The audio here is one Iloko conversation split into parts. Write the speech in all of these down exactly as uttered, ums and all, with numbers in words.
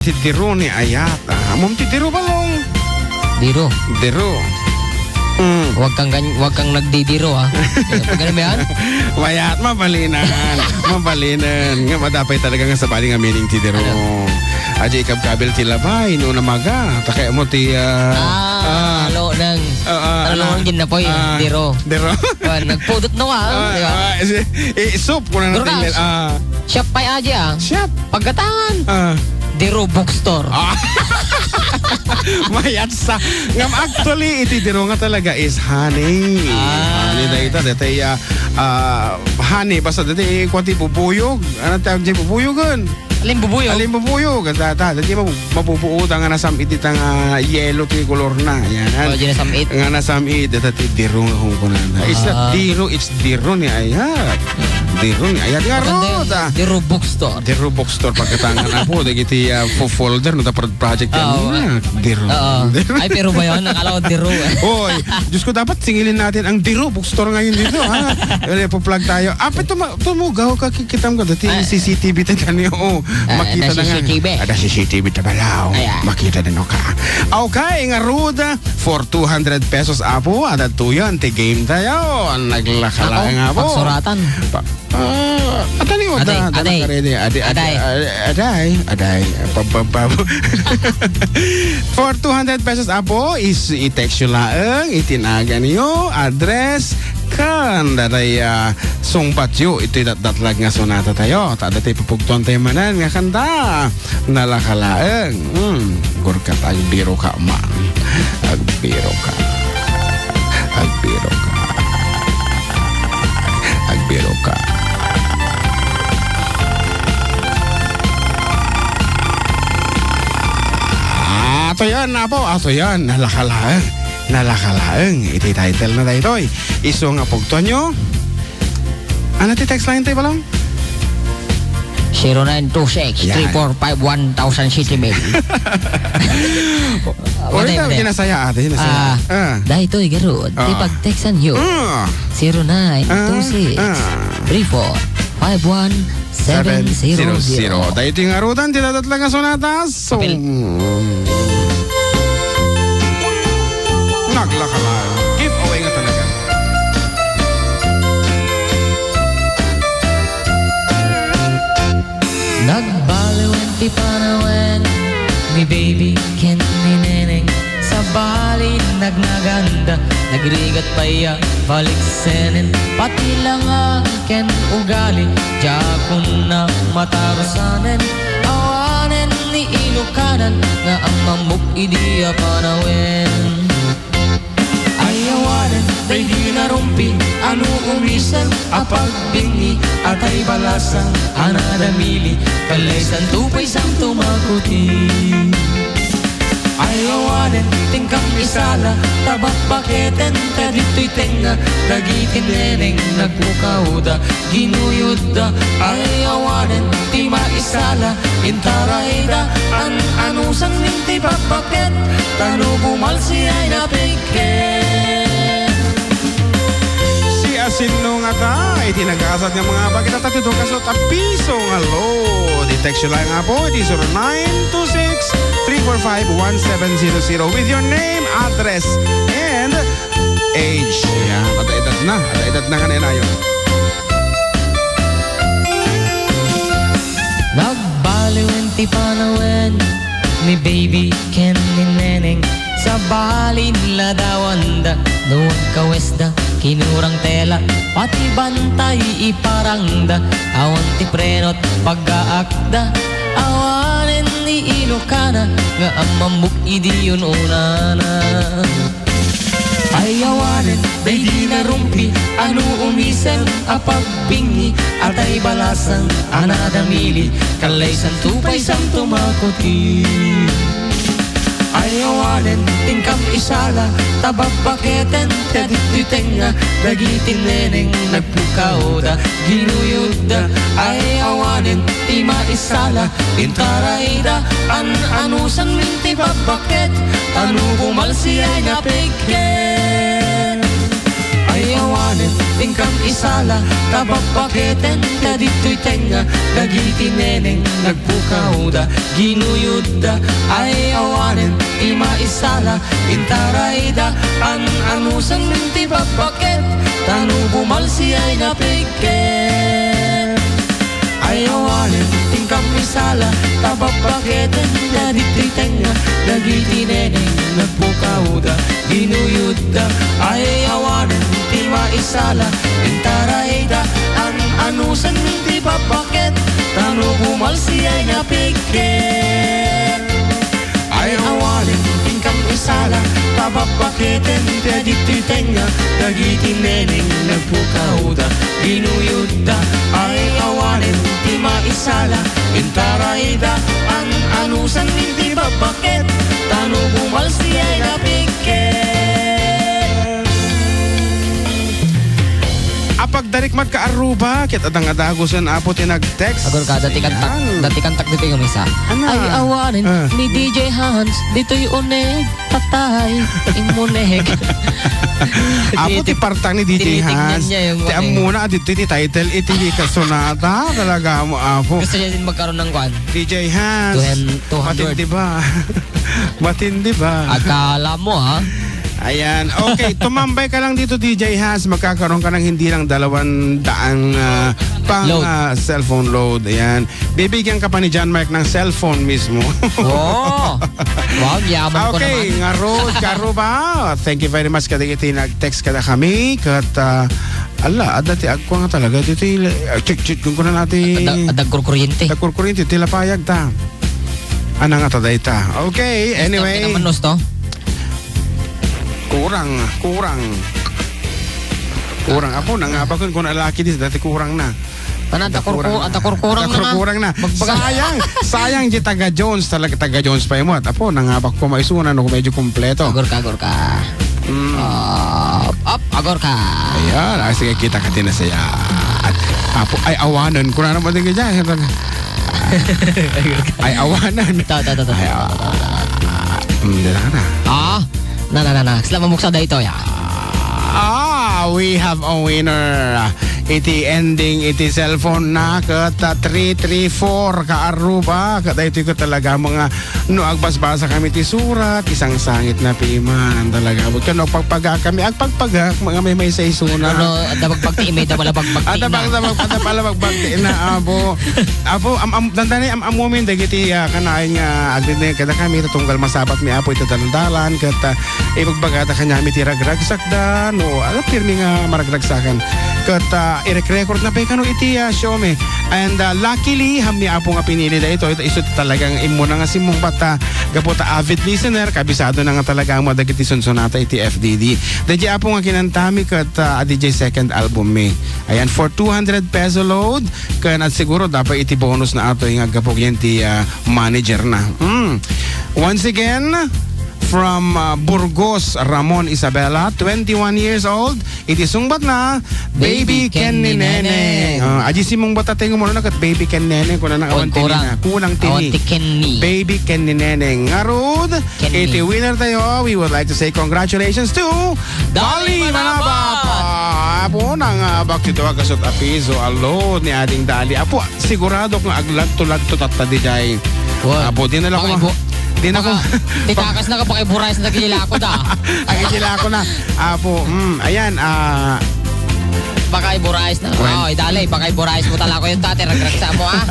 Diro ni ayat, ah. Ammom ti diro, Balong? Diro. Diro. Mm. Huwag kang gan-, huwag kang nagdidiro, ah. Pag ano ba yan? Mayat, mabalinan. Mabalinan. Nga madapay talaga nga sabali nga meaning ti diro. Ano? Aja ikabkabil ti labay, no namaga. Takay mo ti, ah, Ah, ah, alo nang Ah, ah, talagang ah, ginapoy, ah, diro. Diro. Ah, nagpudot no, ah, Ah, di ba? Ah, si, eh, soup, kuna na Gurgas. Tingnan. Ah. Siya pa'y aja, ah. Siya Pagkatangan. Ah. Diro Bookstore. Ah. Mayat sa. Ngam actually, iti diro nga talaga is honey. Ah. Honey dayta, dayta ya, ah, honey, basta dayta, eh, kuwan ti bubuyog. Ano tawag di bubuyogan? Alin bubuyog? Alin bubuyog? Ang tata, dayta mabu-, mabubuo ta nga nasam-it ita nga yellow ti kolor na. Yan. Oh, di nasam-it. Nga nasam-it, dayta ti diro nga kung kunan. It's not Ah. diro, it's Diro ni ayat. Diro ni ayat nga Maganda yun. Rod, ah. Diro Bookstore. Diro Bookstore pagkatangan, apo, dagiti, ah, fo-, folder no, ta pro-, project yan. Ah, oo. Diro. Oo. Diro. Ay, pero ba yun? Nakala ko Diro, eh. Oy, Diyos ko, dapat singilin natin ang Diro Bookstore ngayon dito, ha? Wala, po-plug tayo. Ah, pero tuma-, tumugaw ka, kikitam ka, dati Ah. C C T V tayo, oh, Ah, makita na na nga. C C T V. Ada C C T V ta balaw. Ayan. Makita na no ka. Okay, nga Rod, For two hundred pesos, apo, adda tuyan ti game tayo. Naglaka Ako, lang, apo. Pagsuratan. Pa-, ah, atani mo, Aday, da-, da-, aday. Nakaredy. Adi-, adi-, Aday. Adi-, aday, aday. Pam, pam, pam. For two hundred pesos, apo, is i-text yo laeng, itinagan yo, address, kan, daday, ah, sungbat yo, ito'y datdatlag nga sonata tayo. Ta, dati pupugtuan tayo manen, nga kanta. Nalaka laeng. Hmm, gurkat, agbiro ka man. Agbiro ka. Agbiro ka. Agbiro ka. Ato yan, apo. Ato yan. Nalaka laeng. Nalaka laeng. Iti title na daytoy. Isu nga pugtuan yo. Ano ti text line tayo, Balong? Zero nine two six, three four five one thousand city mail. Yan. Ulit na, kinasaya, ate, kinasaya. Ah, ah. Daytoy garud, ti pagtextan yo. Ah. Zero nine two six, three four five one seven zero zero. Seven zero zero. Daytoy nga rudan, ti dadatlag nga sonatas. So, Papel. Naglaka lang. Giveaway nga talaga. Nagbaliwen ti panawen ni baby ken ni neneng. Sabali nagnaganda, nagrigat pay a baliksenen. Pati langa ken ugali, diakon a matarusanen. Awanen ni Ilokanan nga ammamok idi a panawen. Ay awanen, daydi narumpi, ano umisen a pagbinni, atay balasang a nadamili, kallaysan to pay santo makuti. Ay awanen, tingkam isala, ta bakbaketen, ta ditoy tengnga, dagiti neneng nagpukawda, ginuyodda, ay awanen, ti maisala, intarayda, an-anusan min ti bakbaket, ta no bumalsi ay napigket. Siasino ngata iti nagasat nga mga bagay? Tatatido kaso tapiso nga load. I-text nyo lang nga po, di zero nine two six, three four five, one seven zero zero with your name, address, and age. Yan, ada edad na. Ada edad na nga nenayo. Nagbaliwen ti panawen ni baby ken ni neneng. Sabali nadawanda no agkawesda, kinurang tela, pati bantay iparangda. Awan ti prenot paggaakda, awanen ni Ilokana nga ammamok idi yun unana. Ay awanen, daydi narumpi, ano umisen a pagbingi, atay balasang a nadamili, kallaysan to pay santo makuti. Ay awanen, tingkam isala, ta bakbaketen, ta ditoy tengnga, dagiti neneng nagpukawda, ginuyodda, ay awanen, ti maisala, intarayda, an-anusan min ti bakbaket, ta no bumalsi ay napigket. Ay awanen, Inkam isala, ta babbaketen ta ditoy tengnga, dagiti neneng nagpukawda, ginuyodda, ay awanen ti maisala, intarayda, an-anusen ti babbaket, ta no bumalsi ay napigket. Ay awanen, inkam isala, ta babbaketen ta ditoy tengnga, dagiti neneng nagpukawda, ginuyodda, ay awanen ti maisala, intarayda, an-anusen ti babbaket, ta no bumalsi ay napigket. Ay awanen, inkam isala, ta babbaketen ti ditoy tengnga, dagiti neneng nagpukawda, ginuyodda, ay awanen ti maisala, intarayda, an-anusen ti babbaket, ta no bumalsi ay napigket. Apagdarikmat ka, Aruba, ket adda nga dagusen, Apo, ti nag-text. Agor ka, dati kantak, Ayan. dati kantak ditoy nga misa. Ana? Ay, awanen, Ah. ni D J Hans, ditoy uneg, patay, imunek. Apo, ti Titi-, partang ni D J tinitignan Hans. niya yung Ti ano eh. ammona, adito ti title, iti kasonata, talaga mo, Apo. Gusto niya din magkaroon ng kwan. D J Hans. Two hundred. Matindi ba? Matindi ba? Akala mo, ha? Ayan. Okay, tumambay ka lang dito, D J Hans. Magkakaroon ka ng hindi lang dalawang daang, ah, pang, Load. ah, cellphone load. Ayan. Bibigyan ka pa ni John Mark ng cellphone mismo. Oo. Wow, yaman ko Okay, naman. Nga Rose Garuba, thank you very much kadagiti nag-text kada kami. Kat, ah, ala, adda ti agko nga talaga. Dito yung, ah, check, check, kung kuna natin. Adda, adda kurkuryente. Adda kurkuryente, tila payag ta. Ana nga ta dayta. Okay, Discount anyway. Naman, nos, to? Kurang, kurang. Kurang. Apo, nangabakon kung alaki dis, dati kurang na. Tanan, takurku-, Kurang na. takurkurang na nga. Takurkurang na. Magbaga- Sayang, sayang di taga Jones, talaga taga Jones pa imot. Apo, nangabak ko maisuna, no, medyo kompleto. Agor ka, agor ka. Mm. Up, up, agor ka. Ayan, ay, sige, kita ka din na siya. Apo, ay, awanan ko na naman din kaya. Ay, awanan. Ito, ito, ito, ito. Ay, ah, mm, dala ka na. Ah, na, na, na, na. Sila mamuksa da ito, ya. Ah, we have a winner. Iti ending, iti cellphone na, ket, ah, three three four ka Aruba. Ket ito ko talaga mga no agbasbasa kami ti surat, isang sangit na piman. Talaga, ket no pagpaga kami, agpagpaga, mga may may sa isuna. Ano, adda bagbag ti imi, adda pala bagbag ti Adda ina. bag-, adda bag-, adda pala bagbag ti ina, abo. Apo, am-, am-, dandani, am-, amumin, dagiti, ah, kanayon nga agdedeng kada kami, tunggal masabat mi, Apo, iti daldalan, ket, ah, ibagbagada kaniami ti ragragsakda, no, ala, pirmi nga maragragsakan. Ket, ah, irek-record na pay kano iti, ah, show mi. And, ah, luckily, hammi, Apo, nga pinili da ito, ito, isu talagang immuna nga simmungbat, ah, gapu ta avid listener, kabisado na nga talaga mo dagiti sunsunata iti F D D. Daydi, Apo, nga kinantami ket, ah, addi jay second album mi. Ayan, for two hundred peso load, ken at siguro dapat iti bonus na ato nga aggapu ken ti, ah, manager na. Mm. Once again, from, ah, Burgos, Ramon Isabela, twenty-one years old. Iti sungbat na, Baby Baby ken ni Ken ni Neneng. Neneng. Ah, aji simungbat ta tayo muna na kat Baby ken Neneng, kuna na awan Kurang. tini na. Kulang Awan tini. ti Ken ni. Baby ken ni Neneng. Ngarud, Ken ni. iti winner tayo, we would like to say congratulations to Dali Dali Manabap. Manabap. Ah, apo, nang, ah, bakit ito, agasot apiso, alo, ni Ading Dali. Apo, sigurado nga aglagto-lagto tatta di jay. Wan. Apo, di na lang Pakibu-, ako, di na baka, ako, titakas na ka, pakiburay sa nagkilila ko da. Ay, sila ako na. Apo, mm, ayan, ah, Baka iburais na. Wan. Oh, idalay, baka iburais mo talaga yung dati, ragragsa mo, ah.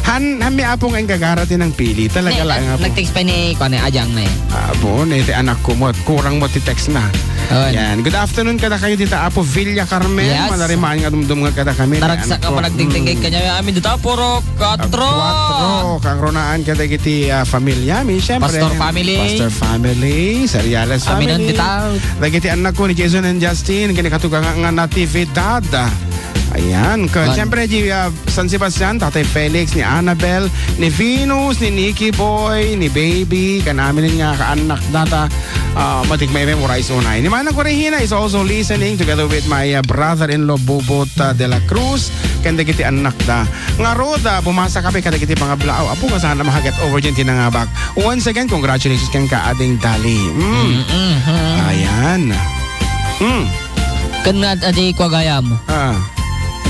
Han, han mi apo nga inggagara ti nang pili. Talaga Ne, lang, nag-, apo. nag-text pa ni, kuwan, eh, Ajang na, eh. Apo, ne, ti anak ko mo. Kurang mo ti text na. Wan. Yan. Good afternoon kada kayo dita, Apo Villa Carmen. Yes. Manarimaan nga dumdum nga kada kami. Naragsak Anak ka ko. pa nagdingdingig Mm. kanya. Amin dito, puro Katro! Katro, kang runaan kadagiti, ah, familia mi, siyempre. Pastor family. Pastor family, Seriales Aminan family. Dita. Dagiti anak ko ni Jason and Justin, kini katugang nga Natividad. Ayan, ka, Kan- siyempre, di, ah, San Sebastian, Tatay Felix, ni Annabel, ni Venus, ni Nicky Boy, ni Baby, kan amin nga kaanak data, ah, matik may memorize unay. Ni Manang Corehina is also listening together with my, ah, brother-in-law, Bubot, ah, de la Cruz, kan dagiti anak da. Ngarud, ah, bumasa kami kadagiti pangablaaw. Apo, nga sana makaget over dyan ti nangabak. Once again, congratulations kenka, Ading Dali. Mm. Mm-hmm. Ayan. Mm. Ken nga, adi, kua gayam. Ah.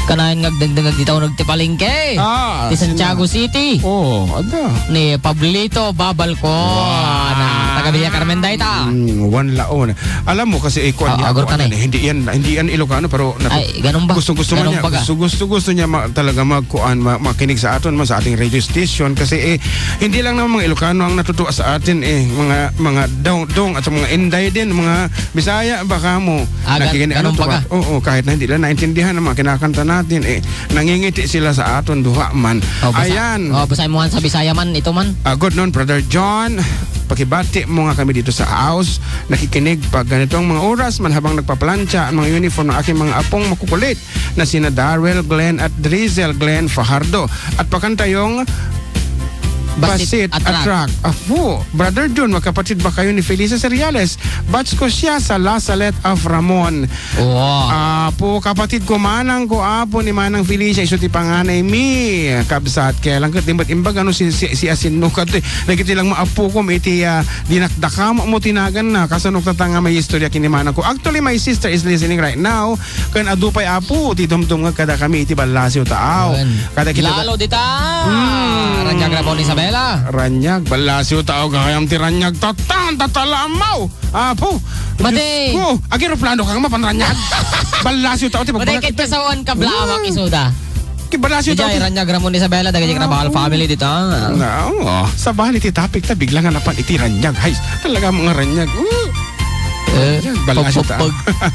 Kanayon nga agdengdengag dita uneg ti palengke. Ah, ti Santiago sina- City. Oh, ada. Ni Pablito Babalcon. Wow. Na, taga Villa Carmen dayta. Mm, one laon. Alam mo kasi, eh, kuwan Ah, niya, agor ka kuwan na yan eh. eh. Hindi yan, hindi yan Ilocano, pero natu- Ay, ganun ba? gusto-gusto man Ganun niya, baga? gusto-gusto, gusto niya ma-, talaga magkuan, ma-, makinig sa aton, man sa ating radio station. Kasi, eh, hindi lang naman mga Ilocano ang natutuwa sa atin, eh. Mga, mga dong, dong at sa mga Inday din, mga Bisaya, baka mo. Ah, gan-, Nakikinig, ganun ano to, baga? ah? Oo, kahit na hindi nila naintindihan ang mga kinakanta natin, eh, nangingiti sila sa aton duha man. Oh, basa-, Ayan. oh, basahin mo nga sa Bisaya man, ito man. Ah, good noon, Brother John. Pakibati mo nga kami dito sa house. Nakikinig pag ganitong mga oras man habang nagpaplantsa ang mga uniform ng aking mga apong makukulit na sina Darrell, Glenn at Drizel, Glenn Fajardo. At pakantayong Basit Basit Atrak. Atrak. Apo, Brother Jun, magkapatid ba kayo ni Felisa Seriales? Batch ko siya sa La Salette of Ramon. Wow. Apo, kapatid ko, manang ko, apo ni Manang Felicia, isu ti panganay mi. Kabsat, kaya lang ket imbat imbag, ano, si, si, si asin no kat, eh. Nagiti lang maapo ko, iti, ah, dinakdakam mo tinagan na. Kasano tata nga may istorya kini manang ko? Actually, my sister is listening right now. Ken adu pay, Apo, ti dumdumngeg kadakami iti ballasiw taaw. Amen. Kada kita Lalo dita! Hmm. Ranyag na po ni Isabela. Ranyag, ballasiw taaw, gayam ti ranyag. Tatan, tatalamaw! Apo! Mati! Diyos ko, ageroplano ka nga mapan ranyag. Ballasiw taaw, ti Mati, pagbaga- ket kasawan ka, blawak, Hmm. isuda. Ki ballasiw taaw, Ijay, ti- ranyag Ramon Isabela, dagiti Apo. Kinabahan family dita. Na, oh, sabali ti topic ta, bigla nga napan iti ranyag. Hay, talaga mga ranyag. Hmm. Eh, Yan, ballasiw ta. pagpagpag.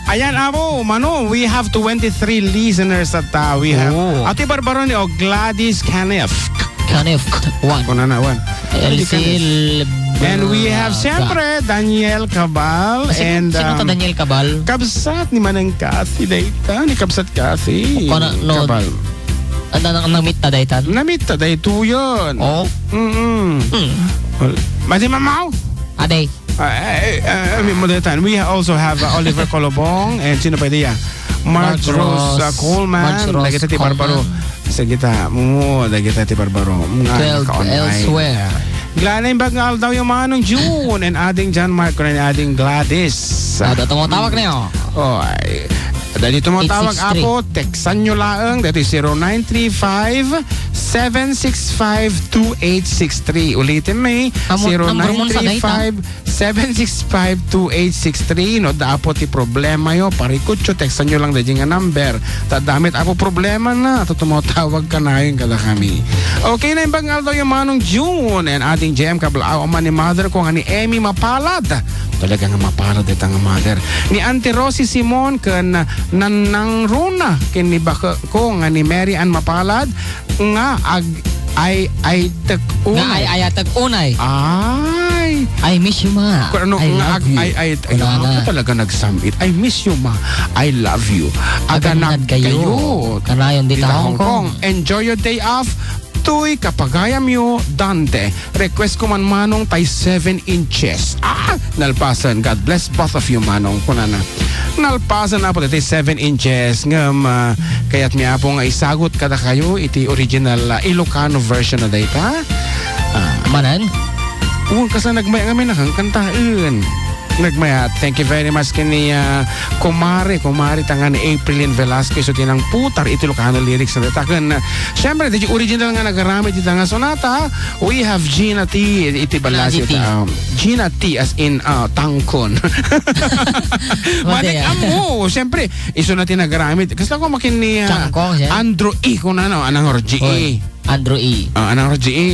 Ayan, Apo, mano, we have twenty-three listeners at, uh, we have, Oh. Ate Barbaro ni, oh, Gladys Canef. Canef, one. Kuna na, one. Elsie Canef. And we have, Leb-, siyempre, Daniel Cabal Sino, and, sino to um, Daniel Cabal? Kabsat ni Manang Cathy, dayta, ni Kabsat Cathy. Kuna, no. Cabal. Ano, ano, namit ta daytan? Namit ta dayto yun. Oh. Mm-mm. Hmm. Well, Madi Mamaw? Aday. Ah, eh, eh, eh, I mean, mother time. We also have, uh, Oliver Colobong and sino pa diya? Marge Marge Rose, uh, Rose. Coleman. Marge Rose Lagi ta ti Coleman. Barbaro. Sa kita, mo, lagi ta ti Barbaro. Mga Twelve naka-online. Elsewhere. Gladys, imbag nga aldaw yung Manong June and ading John Mark, ni ading Gladys. Ah, dato mo tawag na yun. Oh, ay. Dahil ito mo tawag, Eight six three. Apo, textan nyo laeng. That is zero nine three five, seven six five, two eight six three. Ulitin, may Amo, number mo sa dayta. zero nine three five, seven six five, two eight six three. No, da Apo ti problema yo, parikutyo, textan nyo lang daydi nga number. Ta damit Apo problema na, to tumawag ka na yun kada kami. Okay, na imbag nga aldaw yung Manong June and ating J M Kablaaw, ama ni mother ko nga ni Emmy Mapalad. Talaga nga mapalad ita nga mother. Ni Auntie Rosie Simon ken Nanang Rona ken ni baka ko nga ni Mary Ann Mapalad. Nga ag-, ay, ay, tek Nga unay. ay, ay, tek unay. Ay. I miss you, ma. Kung ano I nga love ag-, you. ay, ay, ay, Wala ay, na. Talaga nagsamit. I miss you, ma. I love you. Aganad Aganad kayo. kayo. Kanayon dita Dita Hong Hong Kong. Kong. Enjoy your day off. Toy kapagayam yo, Dante. Request ko man, Manong, tay seven inches. Ah! Nalpasan. God bless both of you, Manong. Kunana. Nalpasan na po iti seven inches. Ngem, ah, kayat mi, Apo, nga isagut kada kayo iti original, ah, Ilocano version na dayta. Ah. Manan? Wen, kasta nagmay-, nga may nakangkantaen. Nagmayat. Thank you very much kini, ah, kumare, kumare ta nga ni Aprilyn Velasquez, so tinang putar iti Ilocano lyrics na dayta. Ken, ah, syempre, the original nga nagaramid ita nga sonata, we have Gina T, iti Gina ballasiw T. ta, um, Gina T as in, ah, tangkon. Mati, Matik ah. Amo, syempre, isu na ti nagaramid. Kasta ko makin ni, ah, Tangkon, siya. Andrew E, kung ano, anang Orgy E. Oy. Andrew E. Ah, anang Orgy E.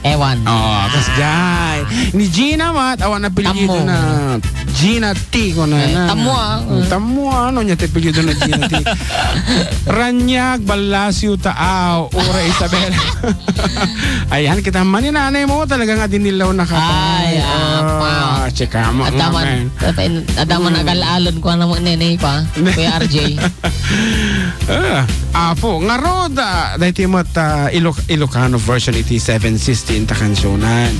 Ewan. Oh, kasjay. Ni Gina mat, awan apelyido Tammo. na. Gina T ko na Eh, na. tammo, ah. Tammo, ano niya, ti apelyido na Gina T. Ranyag, ballasiw, taaw, ura Isabel. Ayan, kita man ni nanay mo, talaga nga dinilaw na ka. Ay, Ah, apa. Chika mo, Adaman, man. Adaman, Hmm. agal-alon ko, ano mo, nenay pa. Kuya R J. Ah, Apo, ngarud, ah, daytoy met, ah, Iloc-, Ilocano version iti Seven Seas ti inta kansionan.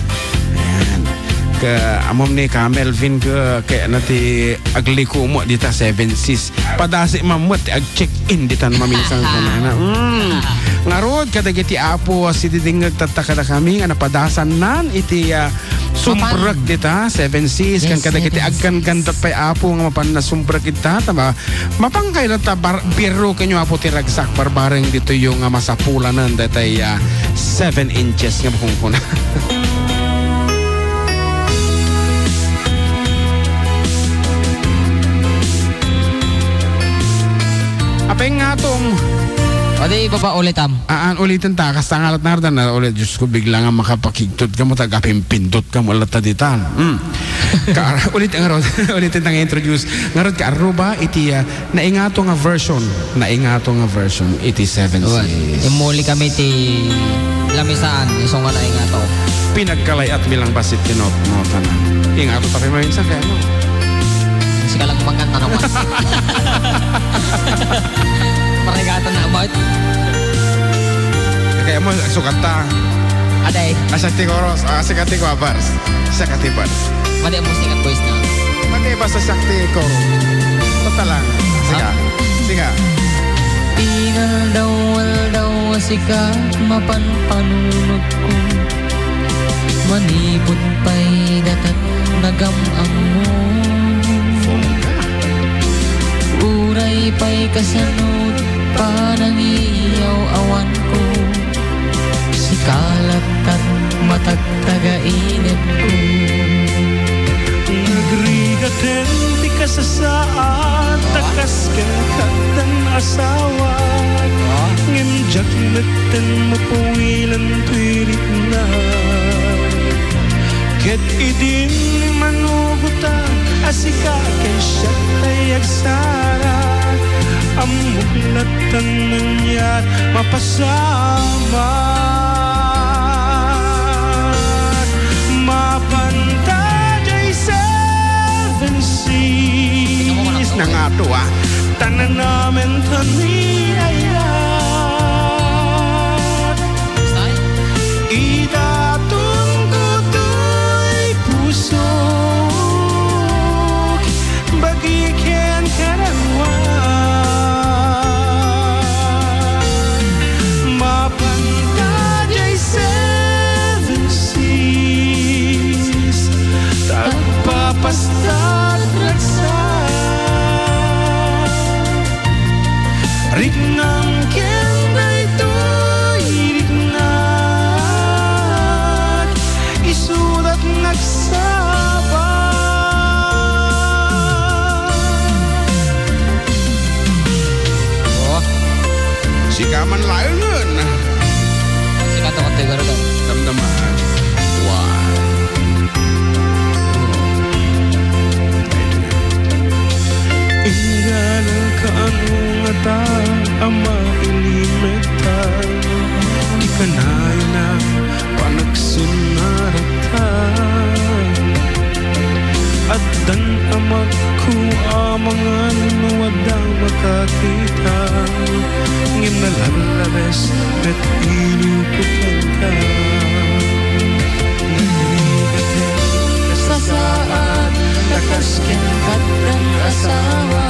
Ayan. Ka, amom ni ka Melvin ka, kaya na ti agliko mo dita Seven Seas. Padasi mammet ti ag-check-in ditan maminsan ko na na. Mm. Ngarud, kadagiti Apo a sididingngeg tatta kadakami nga napadasannan iti, ah, sumbrek dita, Seven Seas, ken kadagiti agkankandat pay, Apo, nga mapanna sumbrek ita, ta ma-, mapan kayat ta bar-, birro kenyo, Apo, ti ragsak barbareng ditoy nga masapulanen daytay, ah, seven inches nga makunkuna. Apay nga atom? Pwede ipapaulitam? Aan, ulitan ta. Kasta nga lat nardan na ulit. Diyos ko, bigla nga makapakigtot ka mo, tagapimpindot ka mo, lat ta ditan. Mm. Ka-, ulit, ngarud, ulitin ta nga introduce. Ngarud, kaarruba, iti, ah, naingato nga version. Naingato nga version. Iti Seven Seas. Immuli kami ti lamisaan, isu nga naingato. Pinagkalay-at mi lang basit ti not-, nota na. Ingato ta kay maminsan kaya mo. Sika lang mangkanta naman. Parigatan na, abot. Kaya mo, sukat ta. Aday. Asa ti chorus? Ah, sikat ti chorus. Sikat ti verse. Madi mo sikat voice na. Madi ba sa sikat ti chorus? Total lang. Sikat. Ah. Sikat. Inaldaw-aldaw a sika mapan panunotko. Manipud pay datat nagam-ammo. Uray pay kasano't panangiyaw-awanko, sika lattan matagtagainetko. Nagrigaten ti kasasaad ta kas ken kaddan asawa, ngem diak metten mapawilen toy rikna. Ket idin manugotak a sika ken siak tay agsara, ammok lattan no aniat mapasamak. Mapan ta jay Seven Seas, nangato, ah, ta nanamen ta ni ayat. Idatonko toy pusok, bagi ken kararuak. Mapan ta jay Seven Seas, ta agpapastat ragsak. Riknam ken daytoy riknak, isudat nagsaba. Oh. Sika man laengen. Sika to, Ate Garo. Damdama. Wow. Ingana kaano ngata a mailimetan ti kanayon a panagsinnaratan. Addan amakko a mangan no adda makakita, ngem nalallabes met iliwko kenka. Nagrigat ti kasasaad, ta kas ken kaddan asawa,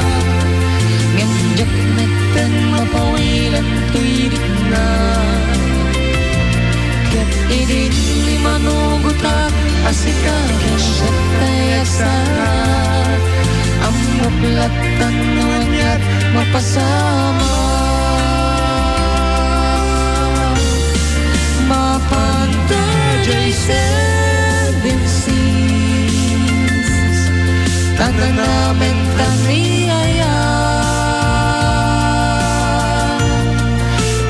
ngem diak metten mapawilen toy rikna. Ket idin manugotak a sika ken siak tay agsara, ammok lattan no aniat mapasamak. Mapan ta jay Seven Seas, ta nanamen ta ni ayat.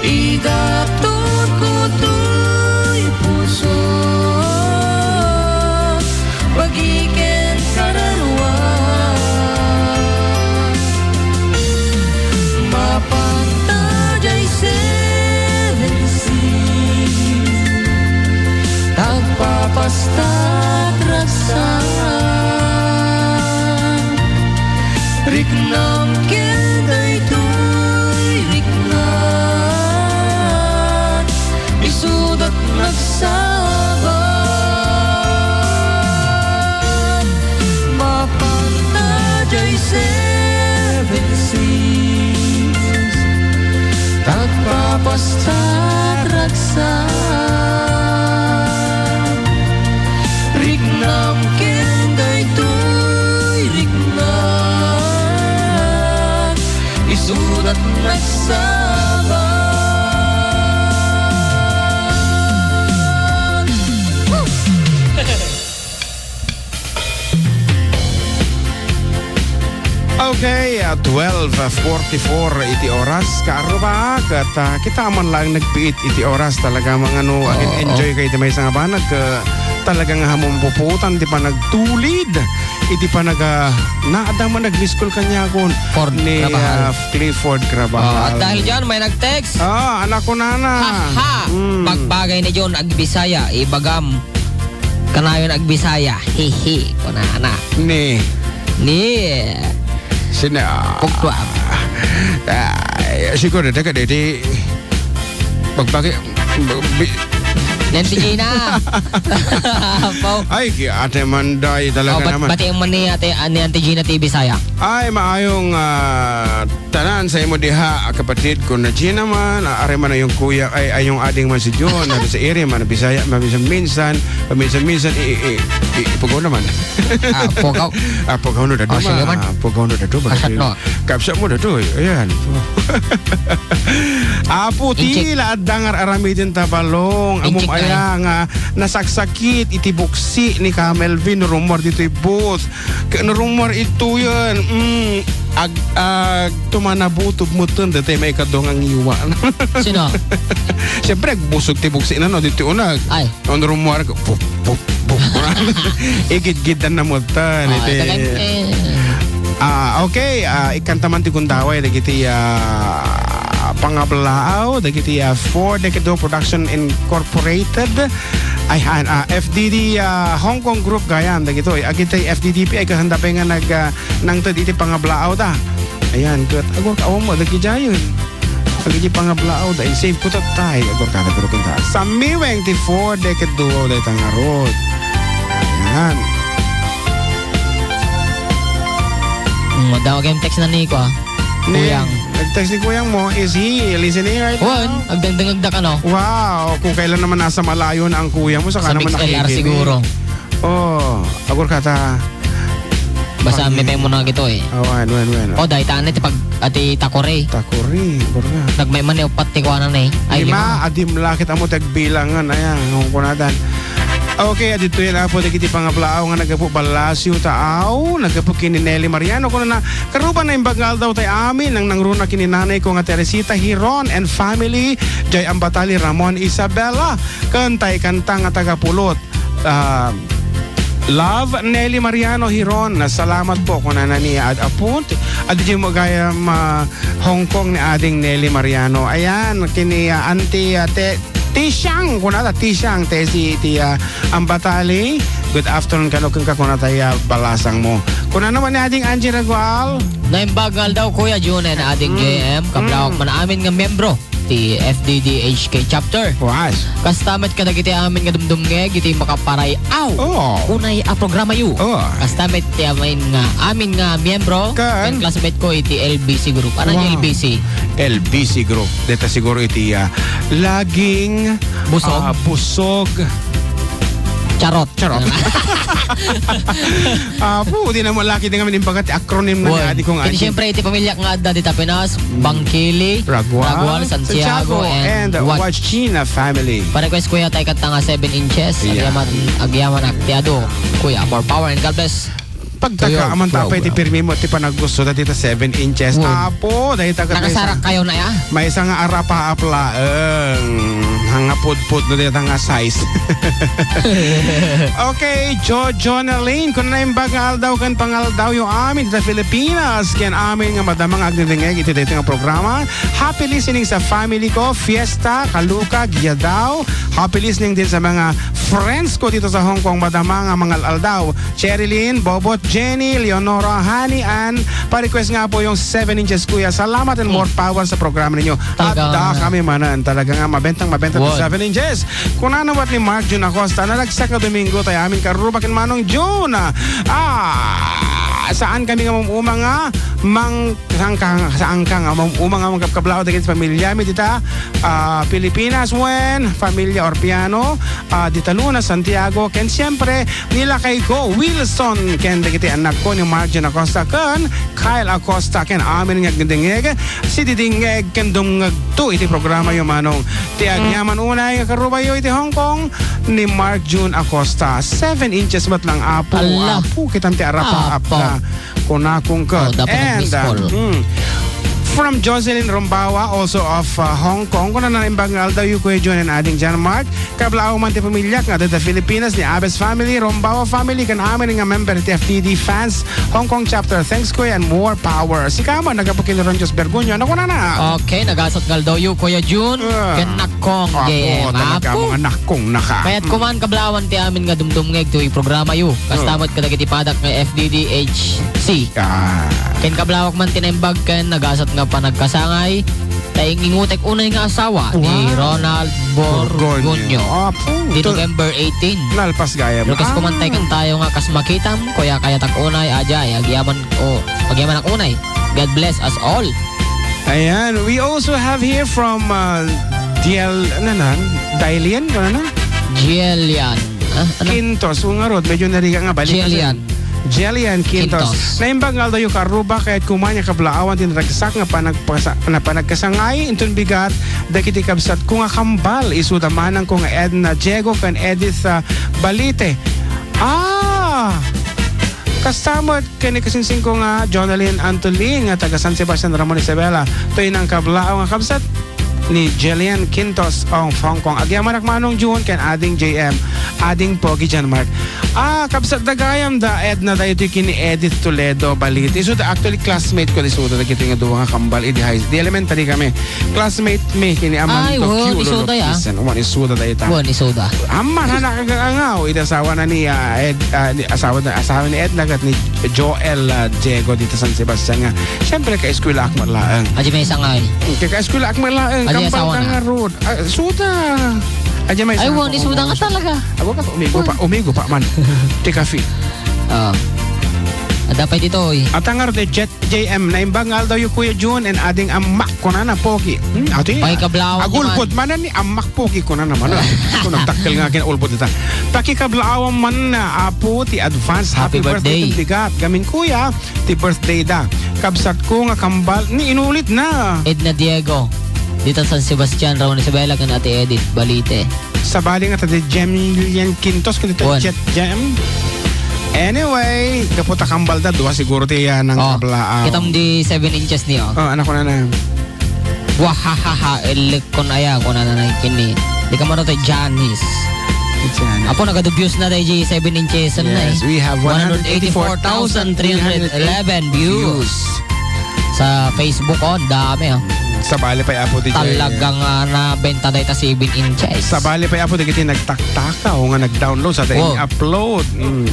Idatonko toy pusok, bagi ken kararuak. Mapan ta jay Seven Seas, ta agpapastat ragsak. Riknam ken daytoy riknak, isudat nagsaba. Mapan ta jay Seven Seas, ta agpapastat Magsabang. Okay, ah, twelve forty-four iti oras, kaarruba, ket, ah, kita man lang nagbiit iti oras, talaga, mga ano, Oo. Agin-enjoy kayo iti maysa nga banag, ah, talaga nga hamumpuputan ti panagtulid iti panaga-, naadda man nag-miss call kaniakon For ni, Grabahal. Ah, Clifford Grabahal. Oh, at dahil dyan, may nag-text. Ah, anak ko, nana. Ha, ha. Mm. Pagbagay ni John, agbisaya, ibagam. Kanayon agbisaya. Hehe, kunana. Ni. Ni. Sina. Pugtuam. Ay, siguro, daga, di, di, pagbagay, bi-, Nanti Gina. Apo. Ay, ki-, Ate Manday, talaga Oh, bat-, naman. Bati ang mani, ate, ah, ni Auntie Gina ti Bisaya. Ay, maayong, ah, tanan sa imo diha, a kapatid, kun na Gina man, a, are man ayong kuya, ay, ayong ading man si John, na sa iri man, Bisaya, maminsan-minsan, paminsan-minsan, i, i, i, ipugaw naman. Ah, pugaw. Ah, pugaw no, dadu Oh, sige ma, man. Ah, pugaw no, dadu, Kasat bakit no. Kapsa mo, dadu, eh. Ayan. Apo, Incheck. Tila adda nga aramiden ta balong. Amom Incheck na aya eh. Nga nasaksakit iti buksi ni Ka Melvin, rumor ditoy booth. Ket no rummuar ituyen, mm, ag-, ag-, tumanabutog metten daytoy maikadua nga ngiwa. Sino? Siyempre, agbusog ti buksina, no, ditoy uneg. Ay. No rummuar, pup, pup, pup. Igidgiddan na metten, Ah, iti, talagang, eh. Ah, okay, ah, ikkanta man ti gundaway, dagiti, ah, pangablaaw, dagiti, ah, For Decade Production Incorporated. Ay, han, ah, F D D, ah, Hong Kong Group gayam dagitoy. Agitay F D D P ay kasanda pay nga nag, ah, nangted iti pangablaaw da. Ayan, ket agurka awam mo, dagiti jayen. Agiti pangablaaw da, in save ko tattay. Agurka, agurka, agurka. Sa May twenty-four, deket duo, dayta ngarud. Ayan. Mm, daw kayong text na ni ko, ah. Ni, Kuyang. Nag-text ni Kuyang mo, is he listening right Wan, now? Agdangdangag da ka, no? Wow, kung kailan naman nasa malayo na ang kuya mo, saka Sa naman Mix L R nakikinig. Siguro. Oh, agurka ta. Basta Pag- may pay mo na gito eh. Oh, wen, wen, wen. Oh, dahil taan iti pag-, ati Takore. Takore, agurka. Nagmay man ni upat ti kuanan eh. Ay, Lima, lima. Adim lakit amo ti agbilangan, ayan, ang kunadan. Okay, adito yan, apo, dagiti pangablaaw nga naggapu Balasio, taaw, naggapu kini Nelly Mariano, kuno na, karuba na imbag nga aldaw tay amin, nang nangruna kini nanay ko nga Teresita Hiron and family, jay Ambatali Ramon Isabela, kantay kanta nga taga Pulot. Ah, love, Nelly Mariano Hiron, salamat po, kunana ni ad-, apo, adjay mo gayam, ah, Hong Kong ni ading Nelly Mariano. Ayan, kini, ah, Auntie, ah, Te-, Tishang, kunana, Tishang, Tesi, iti, ah, Ambatali. Good afternoon, kano, kenka, kunana, tay, ah, balasang mo. Kunana man ni ading Angie Ragual. Naimbag nga aldaw, Kuya Jun and ading Mm. J M, kablawak Mm. man amin nga miyembro ti F D D H K chapter. Was. Kasta met kadagiti amin nga dumdumngeg iti makaparay-aw. Oh. Unay a programa yu. Oh. Kasta met ti amin nga, amin nga miyembro, Kan? Ken classmate ko iti L B C group. Ano yung Wow. L B C? L B C group. Deta siguro iti, ah, laging, Busog? Ah, busog. Charot. Charot. Ah, pu, di na mo laki di nga manimbaga ti acronym na Wen. Adi kong Ken adi. Siyempre, iti pamilya nga adda dita Pinas, Mm. Bangkili, Ragual, Ragual, Santiago, Santiago, and and Wach. Wachina family. Pa-request, Kuya, tayo kanta nga seven inches. Yeah. Agyaman, agyaman ak, ti adu. Kuya, more power and God bless. Pagtaka, Tuyo, aman ta tuyo, pay ti tuyo. Pirmi mo ti panaggusto dati ta seven inches. Wow. Apo, dahil ta Nakasarak kayo na ya? May isang arapaap laeng. Hanga pudpud no dita nga size. Okay, Jojo Nalin, kung naimbag nga aldaw kan pangaldaw yo amin sa Filipinas, ken amin nga madama nga agdingdingeg iti daytoy nga programa. Happy listening sa family ko, Fiesta, Kaluka, Giadaw. Happy listening din sa mga friends ko dito sa Hong Kong, madama nga mangal-aldaw. Cherilyn, Bobot, Jenny, Leonora, Honey, Ann, pa-request nga po yung seven inches, kuya. Salamat and more power sa programa ninyo. Talaga. Adda kami manen. Talaga nga, mabentang mabenta ti Wow. seven inches. Kunana met ni Mark Jun Acosta, naragsak nga Domingo, tayo amin karuba ken Manong Jun. Ah, saan kami nga mamuma nga mang-, saan ka, saan ka nga mamuma nga magkabkablaw dagiti pamilyami dita, ah, Pilipinas, wen, familia Orpiano, ah, dita Luna, Santiago, ken siyempre, ni lakay ko, Wilson, ken ti annakko ni Mark Jun Acosta ken Kyle Acosta ken amin nga agdingngeg, sididingngeg ken dumngegto iti programayo, Manong. Ti agyaman unay nga karubayo iti Hong Kong ni Mark Jun Acosta. Seven inches met lang, Apo. Alla. Apo, kitam ti arapaap Apo. na. Kunakong ket. Oh, dapat And, nag-miss call. uh, mm, from Jocelyn Rombawa, also of, uh, Hong Kong. Kunana, naimbag nga aldawyo, Kuya Jun and Ading John Mark. Kablaaw man ti pamiliak nga adda Filipinas, ni Abes family, Rombawa family, ken amin nga member ti F T D fans, Hong Kong chapter. Thanks, Kuya, and more power. Sika man, nagapu ken Ronjos Bergunyo. Ano kunana? Okay, nagasat nga aldawyo, Kuya Jun. Ah. Ken Nakong Apo, J M. talaga, Apo. mga nakong naka. Kayat Mm. kuman kablaawan ti amin nga dumdumngeg toy programayo. Kasta Oh. met kadagiti padak nga F D D H C. Ah. Ken kablawak man ti naimbag ken nagasat nga panagkasangay, ta ingingutek unay nga asawa ni Wow. Ronald Borgonyo. Borgonyo. Apo, Di to- November eighteen. Nalpas gayam. Lukas Ah. kumantay kan tayo nga kas makitam, kuya kayatak unay, ajay, agyaman, o, agyamanak unay. God bless us all. Ayan, we also have here from, uh, D L, ano na? Dailian? Ano na? Jillian. Ah, ano? Quintos. O nga rod, medyo nariga nga balik. Jillian. Jillian Quintos. Quintos. Naimbag nga aldawyo, karuba, kayat kuman nga kablaawan ti naragsak nga panagpasa-, nga panagkasangay, inton bigat, dagiti kabsatko nga kambal, isuda manangko nga Edna Diego ken Edith, ah, Balite. Ah! Kasta met ken ni kasinsingko nga Jonalyn Antolin nga taga San Sebastian, Ramon Isabela. Toy nangkablaaw nga kabsat ni Jillian Quintos of Hong Kong. Agyamanak Manong Jun ken Ading J M, Ading Pogi John Mark. Ah, kabsat da gayam da Edna daytoy ken ni Edith Toledo Balite. Isuda actually classmate ko, isuda dagiti nga dua nga kambal idi high, di elementary kami. Classmate mi ken ni Amando Ay, wow, Q. Lolo isuda ya. Kisen. Wan, isuda dayta. Wan, isuda. Amman, ha, nakagangaw. Iti asawa na ni, ah, Ed, ah, ni, asawa na, asawa ni Edna ket ni Joel, ah, Diego dito San Sebastian nga. Siyempre, ka-eskwela ak met laeng. Adi may sangay. Ka-, ka-eskwela ak met laeng. Adi Kambal asawa na na. nga rod. Ah, suda. Adi may Ay, sangay. Wan, isuda nga talaga. Ago ka, umigo pa, umigo pa man. Ti kafe. Ah. Ada pa dito, eh. At ang nga rod, eh, Jet J M, naimbag nga aldawyo, Kuya Jun, and ading ammak, kunana, Pogi. Hmm, ati, Pakikablaawan agulpot man ni ammak, Pogi, kunana man, ah. Kung nagdakkel nga kinaulpot ita. Pakikablaawan man na, Apo, ti advance happy Happy birthday birthday. Ken bigat. Gamin, Kuya, ti birthday da. Kabsat ko nga kambal, ni inulit na. Edna Diego, dita San Sebastian, Raon Isabela, ken Ate Edith Balite. Sabali nga ta di Jemilian Quintos, ken dita Wan. Jet Jem. Anyway, gapu ta kambal da, dua siguro ti, ah, nang Oh, kablaang. Kitam di seven inches ni, oh. Oh, anak ko na na. Wahahaha, elek kon aya, kon ano na kini. Di ka mano tayo, Janice. It's Janice. Apo, nagadubios na tayo di seven inches na Yes, eh. we have One hundred eighty-four thousand three hundred eleven views. Sa Facebook, oh, dami, oh. Sabali pa, Apo, di Talagang, ah, nabenta tayo ta seven inches. Sabali pa, Apo, dagiti nagtaktakaw nga nag-download sa tayo Oh. upload. Mm.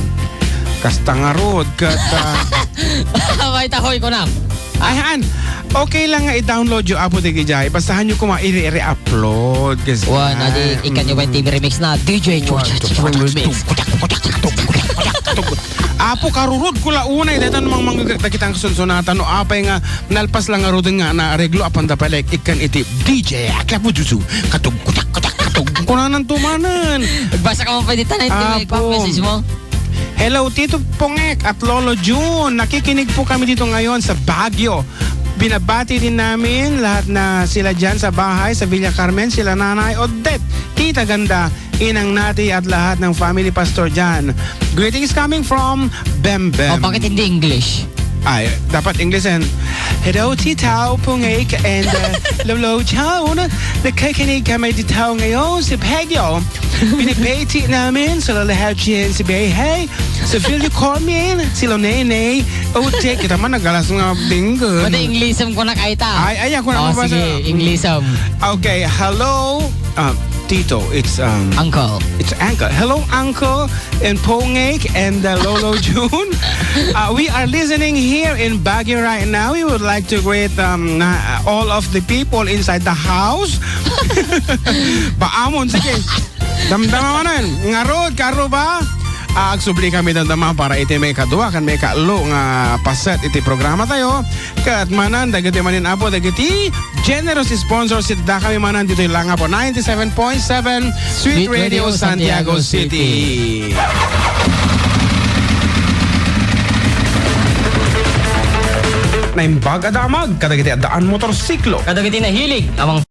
Kasta nga rod, kat, ah, May tahoy ko na. Ay, han. Okay lang nga i-download yo, Apo, dagiti jay. Bastahan yo kuma iri-iri upload. Kasi Wan, adi, ikan yo ba yung T V remix na? D J Wan, Church tuk, tuk, Remix. tuk, tuk, tuk, tuk, tuk, tuk, tuk. Apo, karurod ko la unay, dayta namang mga dagitang kasunsunatan, no, apay nga, nalpas lang nga rudin nga, na areglo, apan da pala, ikan iti D J, akla po, juju, katug, kutak, kutak, katug. Kunanan tumanan. Basa ka mo pwede tanay, Apo. Message mo? Hello, Tito Pongek at Lolo June. Nakikinig po kami dito ngayon sa Baguio. Binabati din namin lahat na sila dyan sa bahay, sa Villa Carmen, sila Nanay Odette, Tita Ganda, Inang Nati at lahat ng family, Pastor Jan. Greetings coming from Bembem. Oh, bakit hindi English? Ay, dapat English yan. Hello, Tito Pongek and, uh, Lolo June. Nakikinig kami dito ngayon sa Baguio. Binibati namin sa lahat dyan sa Bay. Hey, sa Phil Cormier, sila Nene. Oh, check kita man, nagalas nga dinggan. Pati English ang kunak ay ta. Ay, ay, ako na Oh, mabasa. sige, English, um. Okay, hello, uh, Tito. It's, um, Uncle. It's Uncle. Hello, Uncle and Pongek and, uh, Lolo June. Uh, we are listening here in Baguio right now. We would like to greet, um, na, all of the people inside the house. Baamon, sige. Damdama manen. Ngarud, karuba. Ah, agsubli kami damdama para iti may kadua kan may kaalo nga paset iti programa tayo. Ket manen dagiti manen, Apo, dagiti generous sponsors, iti dakami manen ditoy lang, Apo, ninety-seven point seven Sweet Sweet Radio Radio Santiago Santiago City. City. Naimbag a damag kadagiti addaan motorsiklo. Kadagiti nahilig a mang-